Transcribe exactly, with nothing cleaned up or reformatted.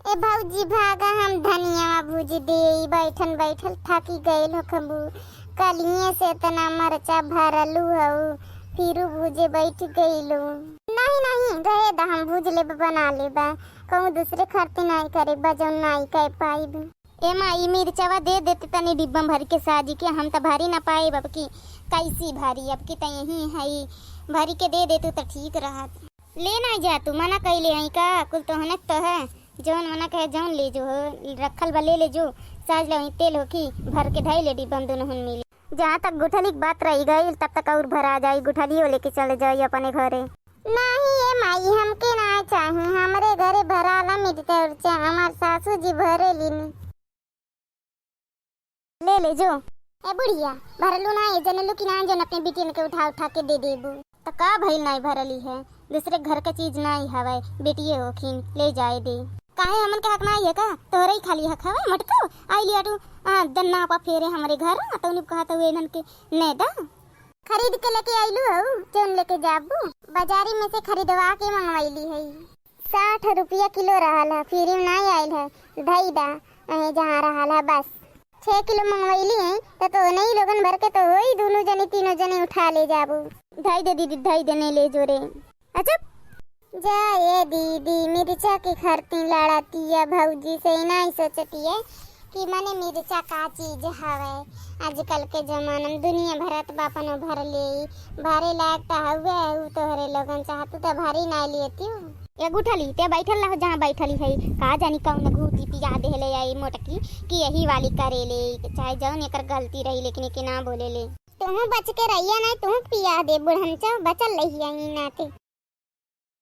ए भौजी, भागा, हम धनिया भूज देई, बैठन बैठल थाकी गइल होखबू। कलिए से इतना मरचा भरलू हऊ, फिरू भूजे बैठ गइलू। नहीं, नहीं, रहे दा, हम भूज लेब, बना लेबा। कहूँ दूसरे खर्चे नाई करे बा, जौन नाई कर पाइब। ए माई, मिर्चवा दे देते तनी डिब्बा में भर के साजी के, हम त भरी ना पाइब अब की। कैसी भरी अब की, त यही है, भरी के दे देतू त ठीक रहत। ले ना जा तू, मना कैले हई का? कुल तोहने क तो है, जौन मना कहे जौन ले जो हो, रखल बा ले ले जो, साज ले वहीं तेल होखी, भर के धई ले डिब्बा में दुनहुन मिली। जहाँ तक गुठली के बात रही गई, तब तक और भरा जाई, गुठलियो लेके चले जाई अपने घरे। नाही ए माई, हमके ना चाही, हमरे घरे भराला मिर्चा उर्चा, हमार सासू जी भरे लीनी। ले ले जो। ए बुढ़िया, भरलू ना, ये जनलू कि ना, जौन अपने बिटियन के उठा उठा के दे देबू। त का भइल नाई भरली है, दूसरे घर के चीज नाई हवे, बेटिए होखिन, ले जाए दे। काहे हमन के हक नाई है का? तोहरे ही खाली हक हवे, मटको। आइली अटू, आ, दन्ना पा फेरे हमरे घर, आ, तौनी कहत हुए इन्हन के ने दा। खरीद के लेके आइलू हऊ, जौन लेके जाबू, बाजारी में से खरीदवा के मंगवाइली है। साठ रुपया किलो रहल ह, फ्री में नाई आइल ह, धई दा, अहे जहाँ रहल ह बस। छह किलो मंगवैली है, त तो नहीं लोगन भर के तो होई, दोनों जने तीनों जने उठा ले जाबू। धई दे दीदी, धई दे, नहीं ले जो रे। अच्छा। जा ए दीदी, मिर्चा के खरती लड़तिया भौजी से, नहीं सोचतिया कि मने मिर्चा का चीज हवे। आजकल के जमाना में दुनिया भरत बापन भर ले, भरे लायक त हउवे हउ तोहरे लोगन, चाहतू त भरी ना लेतियो। ए गुठली, ते बैठल रहो जहाँ बैठली है, का जानी कौन घूटी पिया देहले आई मोटकी कि यही वाली करेले, चाहे जौन एकर गलती रही, लेकिन एके ना बोलेले। तुहू बच के रहिया, नहीं तुहू पिया दे बुढ़नचा, बचल रहिया ही नाते।